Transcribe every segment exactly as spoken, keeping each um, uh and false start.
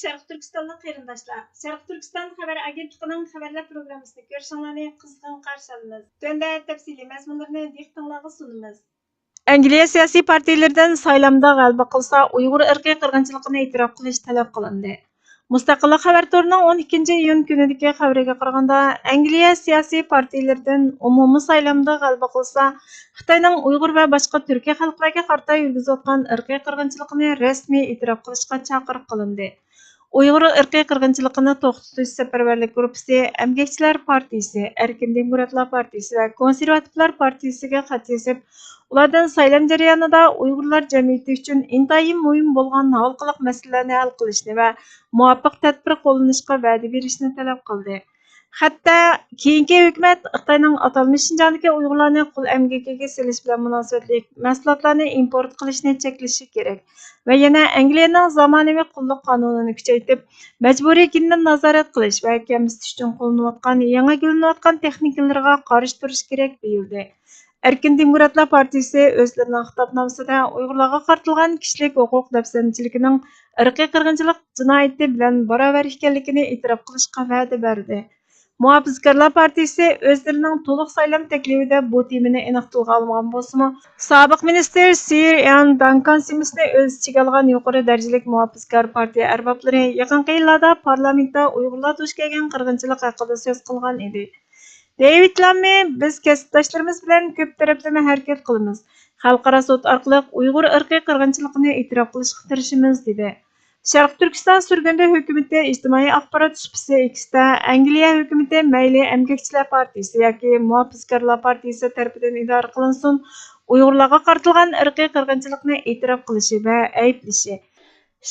شەرقىي تۈركىستانلىق قېرىنداشلار، شەرقىي تۈركىستان خەۋەر ئاگېنتلىقىنىڭ خەۋەرلەر پروگراممىسىنى كۆرۈشۈڭلارنى قىزغىن قارشى ئالىمىز. تۆۋەندە تەپسىلىي مەزمۇنلىرىنى دىققىتىڭلارغا سۇنىمىز. ئەنگلىيە سىياسىي پارتىيىلىرىدىن سايلامدا غەلىبە قىلسا، ئۇيغۇر ئىرقىي قىرغىنچىلىقىنى ئېتىراپ قىلىش تەلەپ قىلىندى. مۇستەقىللىق خەۋەر تورىنىڭ ئون ئىككىنچى ئىيۇن كۈنىدىكى خەۋىرىگە قارىغاندا، ئەنگلىيە سىياسىي پارتىيىلىرىدىن ئومۇمىي سايلامدا غەلىبە قىلسا، خىتاينىڭ ئۇيغۇر ۋە باشقا تۈركىي خەلقلەرگە قارىتا يۈرگۈزۈۋاتقان ئىرقىي قىرغىنچىلىقىنى رەسمىي ئېتىراپ قىلىشقا چاقىرىق قىلىندى. ئۇيغۇر ئىرقىي قىرغىنچىلىقىنى توختىتىش سەپەرۋەرلىك گۇرۇپپىسى، ئەمگەكچىلەر پارتىيىسى، ئەركىن دېموكراتلار پارتىيىسى ۋە كونسېرۋاتىپلار پارتىيىسىگە خەت يېزىپ، ئۇلاردىن سايلام جەريانىدا ئۇيغۇرلار جەمئىيىتى ئۈچۈن ئىنتايىن مۇھىم بولغان ھالقىلىق مەسىلىلەرنى ھەل قىلىشنى ۋە مۇۋاپىق تەدبىر قوللىنىشقا ۋەدە بېرىشنى تەلەپ قىلدى. خەتتە، كېيىنكى ھۆكۈمەت خىتاينىڭ ئاتالمىش شىنجاڭدىكى ئۇيغۇرلارنى قۇل ئەمگىكىگە سېلىش بىلەن مۇناسىۋەتلىك مەھسۇلاتلارنى ئىمپورت قىلىشنى چەكلىشى كېرەك ۋە يەنە ئەنگلىيەنىڭ زامانىۋى قۇللۇق قانۇنىنى كۈچەيتىپ، مەجبۇرىي گېننى نازارەت قىلىش ۋە كەمسىتىش ئۈچۈن قوللىنىۋاتقان يېڭى گۈللىنىۋاتقان تېخنىكىلىرىغا قارشى تۇرۇش كېرەك، دېيىلدى. ئەركىن دېموكراتلار پارتىيىسى ئۆزلىرىنىڭ خىتابنامىسىدە ئۇيغۇرلارغا قارىتىلغان كىشىلىك ھوقۇق دەپسەندىچىلىكىنىڭ ئىرقىي قىرغىنچىلىق جىنايىتى بىلەن باراۋەر ئىكەنلىكىنى ئېتىراپ قىلىشقا ۋەدە بەردى. مۇھاپىزەتكارلار پارتىيىسى ئۆزلىرىنىڭ تولۇق سايلام تەكلىپىدە بۇ تېمىنى ئېنىق تىلغا ئالمىغان بولسىمۇ، سابىق مىنىستىر سىر ئىيان دانكان سىمىسنى ئۆز ئىچىگە ئالغان يۇقىرى دەرىجىلىك مۇھاپىزەتكار پارتىيە ئەربابلىرى يېقىنقى يىللاردا پارلامېنتتا ئۇيغۇرلار دۇچ كەلگەن قىرغىنچىلىق ھەققىدە سۆز قىلغان ئىدى. دېۋىد لامى، بىز كەسىپداشلىرىمىز بىلەن كۆپ تەرەپلىمە ھەرىكەت قىلىمىز. خەلقئارا سوت ئارقىلىق ئۇيغۇر ئىرقىي قىرغىنچىلىقىنى ئېتىراپ قىلىشقا تىرىشىمىز، دېدى. شەرقىي تۈركىستان سۈرگۈندە ھۆكۈمىتى ئىجتىمائىي ئاخبارات سۇپىسى ئېكستە، ئەنگلىيە ھۆكۈمىتى مەيلى ئەمگەكچىلەر پارتىيىسى ياكى مۇھاپىزەتكارلار پارتىيىسى تەرىپىدىن ئىدارە قىلىنسۇن، ئۇيغۇرلارغا قارىتىلغان ئىرقىي قىرغىنچىلىقنى ئېتىراپ قىلىشى ۋە ئەيىبلىشى،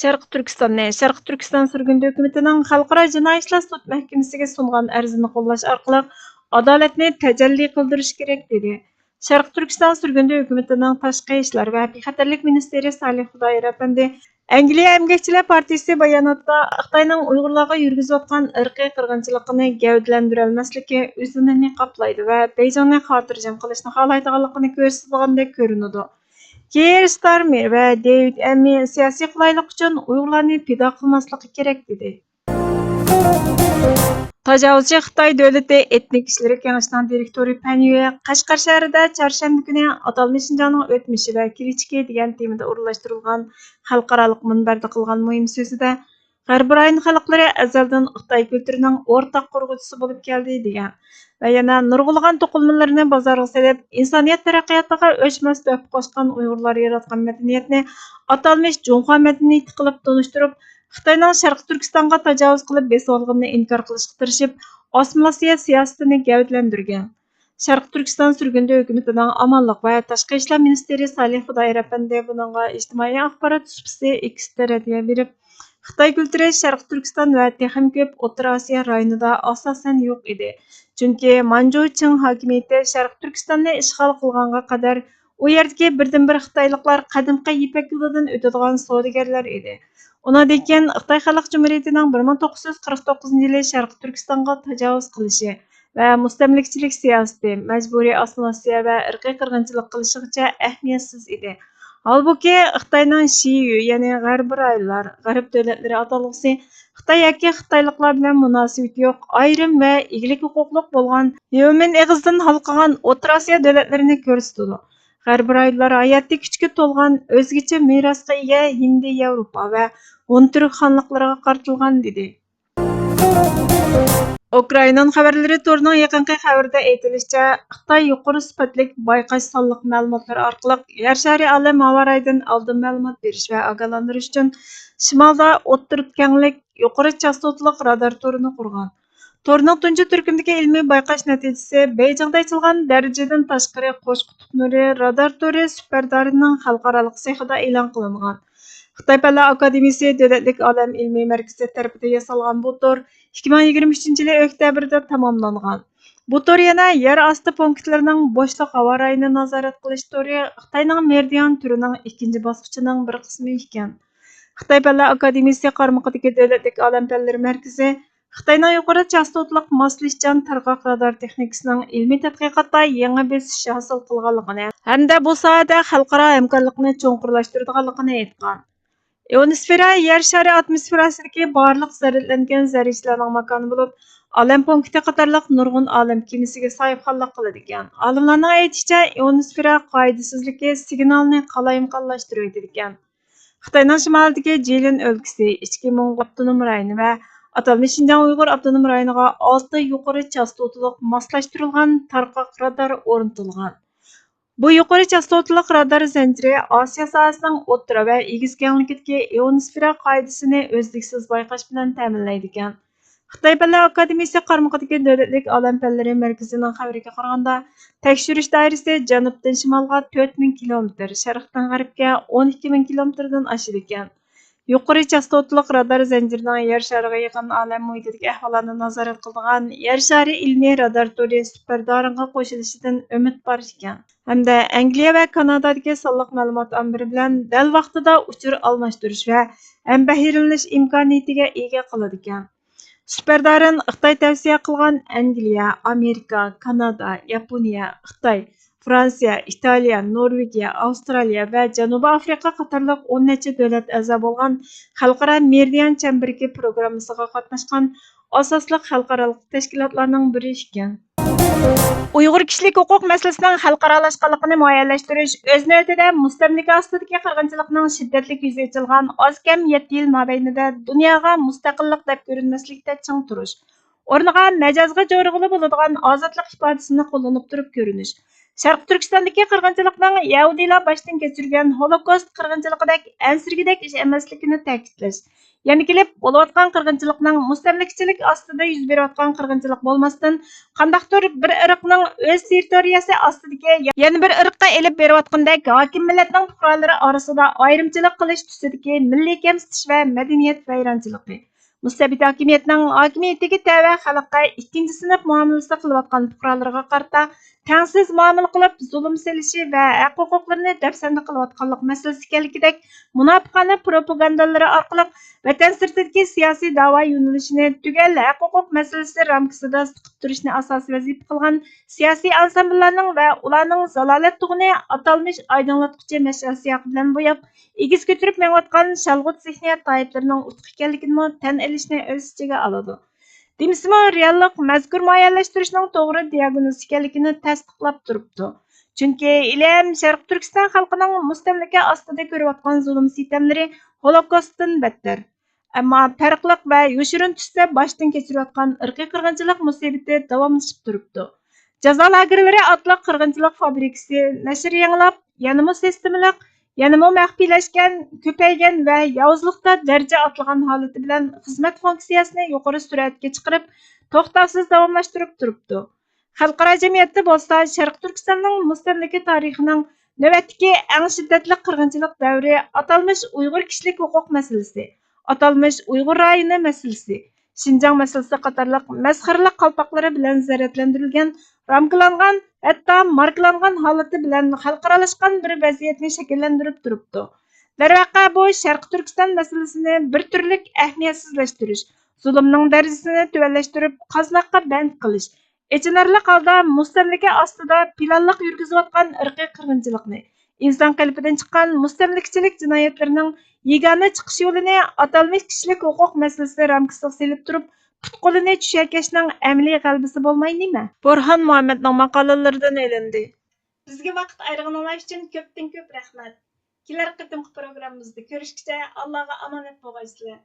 شەرقىي تۈركىستاننى، شەرقىي تۈركىستان سۈرگۈندە ھۆكۈمىتىنىڭ خەلقئارا جىنايى ئىشلار سوت مەھكىمىسىگە سۇنغان ئەرزىنى قوللاش ئارقىلىق ئادالەتنى تەجەللى قىلدۇرۇش كېرەك، دېدى. شەرقىي تۈركىستان سۈرگۈندە ھۆكۈمىتىنىڭ تاشقى ئىشلار ۋە بىخەتەرلىك مىنىستىرى سالىھ خۇدايار ئەپەندى ئەنگلىيە ئەمگەكچىلەر پارتىيىسى باياناتىدا خىتاينىڭ ئۇيغۇرلارغا يۈرگۈزۈۋاتقان ئىرقىي قىرغىنچىلىقىنى گەۋدىلەندۈرەلمەسلىكى ئۆزىنى نىقابلايدۇ ۋە بېيجىڭنى خاتىرجەم قىلىشنى خالايدىغانلىقىنى كۆرسىتىدىغاندەك كۆرۈنىدۇ. كېير ستارمېر ۋە دېۋىد ئەممى سىياسىي قولايلىق ئۈچۈن ئۇيغۇرلارنى پىدا قىلماسلىقى كېرەك، دېدى. تاجاۋۇزچى خىتاي دۆلىتى ئېتنىك ئىشلىرى كېڭىشىنىڭ دىرېكتورى پەن يۈې قەشقەر شەھىرىدە چارشەنبە كۈنى ئاتالمىش شىنجاڭنىڭ ئۆتمۈشى ۋە كېلىچىكى دېگەن تېمىدا ئورۇنلاشتۇرۇلغان خەلقئارالىق مۇنبەردە قىلغان مۇھىم سۆزىدە، غەربىي رايون خەلقلىرى ئەزەلدىن خىتاي كۈلتۈرىنىڭ ئورتاق قۇرغۇچىسى بولۇپ كەلدى، دېگەن ۋە يەنە نۇرغۇنلىغان توقۇلمىلىرىنى بازارغا سېلىپ، ئىنسانىيەت تەرەققىياتىغا ئۆچمەس تۆھپە قوشقان ئۇيغۇرلار ياراتقان مەدەنىيەتنى ئاتالمىش جۇڭخۇا مەدەنىيىتى قىلىپ تونۇشتۇرۇپ، خىتاينىڭ شەرقىي تۈركىستانغا تاجاۋۇز قىلىپ بېسىۋالغىنىنى ئىنكار قىلىشقا تىرىشىپ، ئاسسىمىلياتسىيە سىياسىتىنى گەۋدىلەندۈرگەن. شەرقىي تۈركىستان سۈرگۈندە ھۆكۈمىتىنىڭ ئامانلىق ۋە تاشقى ئىشلار مىنىستىرى سالىھ خۇدايار ئەپەندى بۇنىڭغا ئىجتىمائىي ئاخبارات سۇپىسى ئېكستە رەددىيە بېرىپ، خىتاي كۈلتۈرى شەرقىي تۈركىستان ۋە تېخىمۇ كۆپ ئوتتۇرا ئاسىيا رايونىدا ئاساسەن يوق ئىدى. چۈنكى مانجۇ چىڭ ھاكىمىيىتى شەرقىي تۈركىستاننى ئىشغال قىلغانغا قەدەر ئۇ يەردىكى بىردىنبىر خىتايلىقلار قەدىمكى يىپەك يولىدىن ئۆتىدىغان سودىگەرلەر ئىدى. ئۇنىڭدىن كېيىن خىتاي خەلق جۇمھۇرىيىتىنىڭ بىر مىڭ توققۇز يۈز قىرىق توققۇزىنچى يىلى شەرقىي تۈركىستانغا تاجاۋۇز قىلىشى ۋە مۇستەملىكىچىلىك سىياسىتى، مەجبۇرىي ئاسسىمىلياتسىيە ۋە ئىرقىي قىرغىنچىلىق قىلىشىغىچە ئەھمىيەتسىز ئىدى. ھالبۇكى، خىتاينىڭ شىيۈ، يەنى غەربىي رايونلار، غەرب دۆلەتلىرى ئاتالغۇسى خىتاي ياكى خىتايلىقلار بىلەن مۇناسىۋىتى يوق، ئايرىم ۋە ئىگىلىك ھوقۇقلۇق بولغان ھيۇمىن ئېغىزىدىن ھالقىغان ئوتتۇرا ئاسىيا دۆلەتلىرىنى كۆرسىتىدۇ. غەربىي رايونلار ھاياتىي كۈچكە تولغان، ئۆزگىچە مىراسقا ئىگە ھىندى ياۋروپا ۋە ھون تۈرك خانلىقلىرىغا قارىتىلغان، دېدى. ئۇكرائىنان خەۋەرلىرى تورىنىڭ يېقىنقى خەۋىرىدە ئېيتىلىشىچە، خىتاي يۇقىرى سۈپەتلىك بايقاش سانلىق مەلۇماتلىرى ئارقىلىق يەر شارى ئالەم ھاۋارايىدىن ئالدىن مەلۇمات بېرىش ۋە ئاگاھلاندۇرۇش ئۈچۈن شىمالدا ئوتتۇرا كەڭلىك يۇقىرى چاستوتىلىق رادار تورىنى قۇرغان. تورنىڭ تۇنجى تۈركۈمدىكى ئىلمىي بايقاش نەتىجىسى بېيجىڭدا ئېچىلغان دەرىجىدىن تاشقىرى قوش قۇتۇپ نۇرى رادار تورى سۈپەردارىنىڭ خەلقئارالىق سېخىدا ئېلان قىلىنغان. خىتاي پەنلەر ئاكادېمىيىسى دۆلەتلىك ئالەم ئىلمىي مەركىزى تەرىپىدىن ياسالغان بۇ تور ئىككى مىڭ يىگىرمە ئۈچىنچى يىلى ئۆكتەبىردە تاماملانغان. بۇ تور يەنە يەر ئاستى پونكىتلىرىنىڭ بوشلۇق ھاۋارايىنى نازارەت قىلىش تورى، خىتاينىڭ مېرىدىئان تۈرىنىڭ ئىككىنچى باسقۇچىنىڭ بىر قىسمى ئىكەن. خىتاي پەنلەر ئاكادېمىيىسى قارمىقىدىكى دۆلەتلىك ئالەم پەنلىرى مەركىزى خىتاينىڭ يۇقىرى چاستوتىلىق ماسلىشىشچان تارقاق رادار تېخنىكىسىنىڭ ئىلمىي تەتقىقاتتا يېڭى بۆسۈش ھاسىل قىلغانلىقىنى ھەمدە بۇ ساھەدە خەلقئارا ھەمكارلىقنى چوڭقۇرلاشتۇرىدىغانلىقىنى ئېيتقان. ئىئونوسفېرا يەر شارى ئاتموسفېراسىدىكى بارلىق زەرەتلەنگەن زەررىچىلەرنىڭ ماكانى بولۇپ، ئالەم پونكىتى قاتارلىق نۇرغۇن ئالەم كېمىسىگە ساھىبخانلىق قىلىدىكەن. ئالىملارنىڭ ئېيتىشىچە، ئىئونوسفېرا قائىدىسىزلىكى سىگنالنى قالايمىقانلاشتۇرۇۋېتىدىكەن. خىتاينىڭ شىمالىدىكى جىلىن ئۆلكىسى، ئىچكى موڭغۇل ئاپتونوم رايونى ۋە ئاتالمىش شىنجاڭ ئۇيغۇر ئاپتونوم رايونىغا ئالتە يۇقىرى چاستوتىلىق ماسلاشتۇرۇلغان تارقاق رادار ئورنىتىلغان. بۇ يۇقىرى چاستوتىلىق رادار زەنجىرى ئاسىيا ساھەسىنىڭ ئوتتۇرا ۋە ئېگىز كەڭلىكىدىكى ئىئونوسفېرا قائىدىسىنى ئۈزلۈكسىز بايقاش بىلەن تەمىنلەيدىكەن. خىتاي پەنلەر ئاكادېمىيىسى قارمىقىدىكى دۆلەتلىك ئالەم پەنلىرى مەركىزىنىڭ خەۋىرىگە قارىغاندا، تەكشۈرۈش دائىرىسى جەنۇبتىن شىمالغا تۆت مىڭ كىلومېتىر، شەرقتىن غەربكە ئون ئىككى مىڭ كىلومېتىردىن ئاشىدىكەن. يۇقىرى چاستوتىلىق رادار زەنجىرىنىڭ يەر شارىغا يېقىن ئالەم مۇھىتىدىكى ئەھۋاللارنى نازارەت قىلىدىغان يەر شارى ئىلمىي رادار تورى سۈپەر دارىنغا قوشۇلۇشىدىن ئۈمىد بار ئىكەن. ھەمدە ئەنگلىيە ۋە كانادادىكى سانلىق مەلۇمات ئامبىرى بىلەن دەل ۋاقتىدا ئۇچۇر ئالماشتۇرۇش ۋە ھەمبەھىرلىنىش ئىمكانىيىتىگە ئىگە قىلىدىكەن. سۈپەر دارىن خىتاي تەۋسىيە قىلغان ئەنگلىيە، ئامېرىكا، كانادا، ياپونىيە، خىتاي، فرانسىيە، ئىتالىيە، نورۋېگىيە، ئاۋسترالىيە ۋە جەنۇبىي ئافرىقا قاتارلىق ئون نەچچە دۆلەت ئەزا بولغان خەلقئارا مېرىدىيان چەمبىرىكى پروگراممىسىغا قاتناشقان ئاساسلىق خەلقئارالىق تەشكىلاتلارنىڭ بىرى ئىكەن. ئۇيغۇر كىشىلىك ھوقۇق مەسىلىسىنىڭ خەلقئارالاشقانلىقىنى مۇئەييەنلەشتۈرۈش، ئۆز نۆۋىتىدە مۇستەملىكە ئاستىدىكى قىرغىنچىلىقنىڭ شىددەتلىك يۈزى ئېچىلغان ئاز كەم يەتتە يىل مابەينىدە دۇنياغا مۇستەقىللىق دەپ كۆرۈنمەسلىكتە چىڭ تۇرۇش، ئورنىغا مەجازغا جورىغىلى بولىدىغان ئازادلىق ئىپادىسىنى قوللىنىپ تۇرۇپ كۆرۈنۈش، شەرقىي تۈركىستاندىكى قىرغىنچىلىقنىڭ يەھۇدىيلار باشتىن كەچۈرگەن ھولوكوست قىرغىنچىلىقىدەك ئەنسىرىگۈدەك ئىش ئەمەسلىكىنى تەكىتلەش، يەنە كېلىپ بولۇۋاتقان قىرغىنچىلىقنىڭ مۇستەملىكىچىلىك ئاستىدا يۈز بېرىۋاتقان قىرغىنچىلىق بولماستىن، قانداقتۇر بىر ئىرقنىڭ ئۆز تېررىتورىيەسى ئاستىدىكى يەنە بىر ئىرققا ئېلىپ بېرىۋاتقىنىدەك ھاكىم مىللەتنىڭ پۇقرالىرى ئارىسىدا ئايرىمچىلىق قىلىش تۈسىدىكى مىللىي كەمسىتىش ۋە مەدەنىيەت ۋەيرانچىلىقى. مۇستەبىت ھاكىمىيەتنىڭ ھاكىمىيىتىگە تەۋە خەلققە ئىككىنچى سىنىپ مۇئامىلىسى قىلىۋاتقان پۇقرالىرىغا قارىتا تەڭسىز مۇئامىلە قىلىپ، زۇلۇم سېلىشى ۋە ھەق ھوقۇقلىرىنى دەپسەندە قىلىۋاتقانلىق مەسىلىسى ئىكەنلىكىدەك مۇناپىقانە پروپاگاندالىرى ئارقىلىق ۋەتەن سىرتىدىكى سىياسىي دەۋا يۆنىلىشىنى تۈگەل ھەق ھوقۇق مەسىلىسى رامكىسىدا سىقىپ تۇرۇشنى ئاساسىي ۋەزىپە قىلغان سىياسىي ئانسامبىللارنىڭ ۋە ئۇلارنىڭ زالالەت تۇغىنى ئاتالمىش ئايدىڭلاتقۇچى مەشئەل سىياقى بىلەن بوياپ، ئېگىز كۆتۈرۈپ مېڭىۋاتقان شالغۇت زېھنىيەت تائىپلىرىنىڭ ئۇتۇق ئىكەنلىكىنىمۇ تەن ئېلىشنى ئۆز ئىچىگە ئالىدۇ. دېمىسىمۇ، رېئاللىق مەزكۇر مۇئەييەنلەشتۈرۈشنىڭ توغرا دىياگنوز ئىكەنلىكىنى تەستىقلاپ تۇرۇپتۇ. چۈنكى ھېلىھەم شەرقىي تۈركىستان خەلقىنىڭ مۇستەملىكە ئاستىدا كۆرۈۋاتقان زۇلۇم سىتەملىرى ھولوكوستتىن بەتتەر. ئەمما پەرقلىق ۋە يوشۇرۇن تۈستە باشتىن كەچۈرۈۋاتقان ئىرقىي قىرغىنچىلىق مۇسىبىتى داۋاملىشىپ تۇرۇپتۇ. جازا لاگېرلىرى ئاتلىق قىرغىنچىلىق فابرىكىسى نەشر يېڭىلاپ، يەنىمۇ سىستېمىلىق، يەنىمۇ مەخپىيلەشكەن، كۆپەيگەن ۋە ياۋۇزلۇقتا دەرىجە ئاتلىغان ھالىتى بىلەن خىزمەت فۇنكسىيەسىنى يۇقىرى سۈرئەتكە چىقىرىپ، توختاۋسىز داۋاملاشتۇرۇپ تۇرۇپتۇ. خەلقئارا جەمئىيەتتە بولسا شەرقىي تۈركىستاننىڭ مۇستەملىكە تارىخىنىڭ نۆۋەتتىكى ئەڭ شىددەتلىك قىرغىنچىلىق دەۋرى ئاتالمىش ئۇيغۇر كىشىلىك ھوقۇق مەسىلىسى، ئاتالمىش ئۇيغۇر رايونى مەسىلىسى، شىنجاڭ مەسىلىسى قاتارلىق مەسخىرىلىك قالپاقلىرى بىلەن زەرەتلەندۈرۈلگەن، رامكىلانغان، ھەتتا ماركىلانغان ھالىتى بىلەن خەلقئارالاشقان بىر ۋەزىيەتنى شەكىللەندۈرۈپ تۇرۇپتۇ. دەرۋەقە، بۇ شەرقىي تۈركىستان مەسىلىسىنى بىر تۈرلۈك ئەھمىيەتسىزلەشتۈرۈش، زۇلۇمنىڭ دەرىجىسىنى تۆۋەنلەشتۈرۈپ، قازناققا بەند قىلىش، ئېچىنارلىق ھالدا مۇستەملىكە ئاستىدا پىلانلىق يۈرگۈزۈۋاتقان ئىرقىي قىرغىنچىلىقنى، ئىنسان قېلىپىدىن چىققان مۇستەملىكىچىلىك جىنايەتلىرىنىڭ يېگانە چىقىش يولىنى ئاتالمىش كىشىلىك ھوقۇق مەسىلىسى رامكىسىغا سېلىپ تۇرۇپ، پۇت-قولىنى چۈشەكەشنىڭ ئەمەلىي غەلىبىسى بولماي نېمە؟ بۇرھان مۇھەممەدنىڭ ماقالىلىرىدىن ئېلىندى. بىزگە ۋاقىت ئايرىغىنىڭلار ئۈچۈن كۆپتىن كۆپ رەھمەت. كېلەر قېتىمقى پروگراممىمىزدا كۆرۈشكىچە ئاللاغا ئامانەت بولغايسىلەر.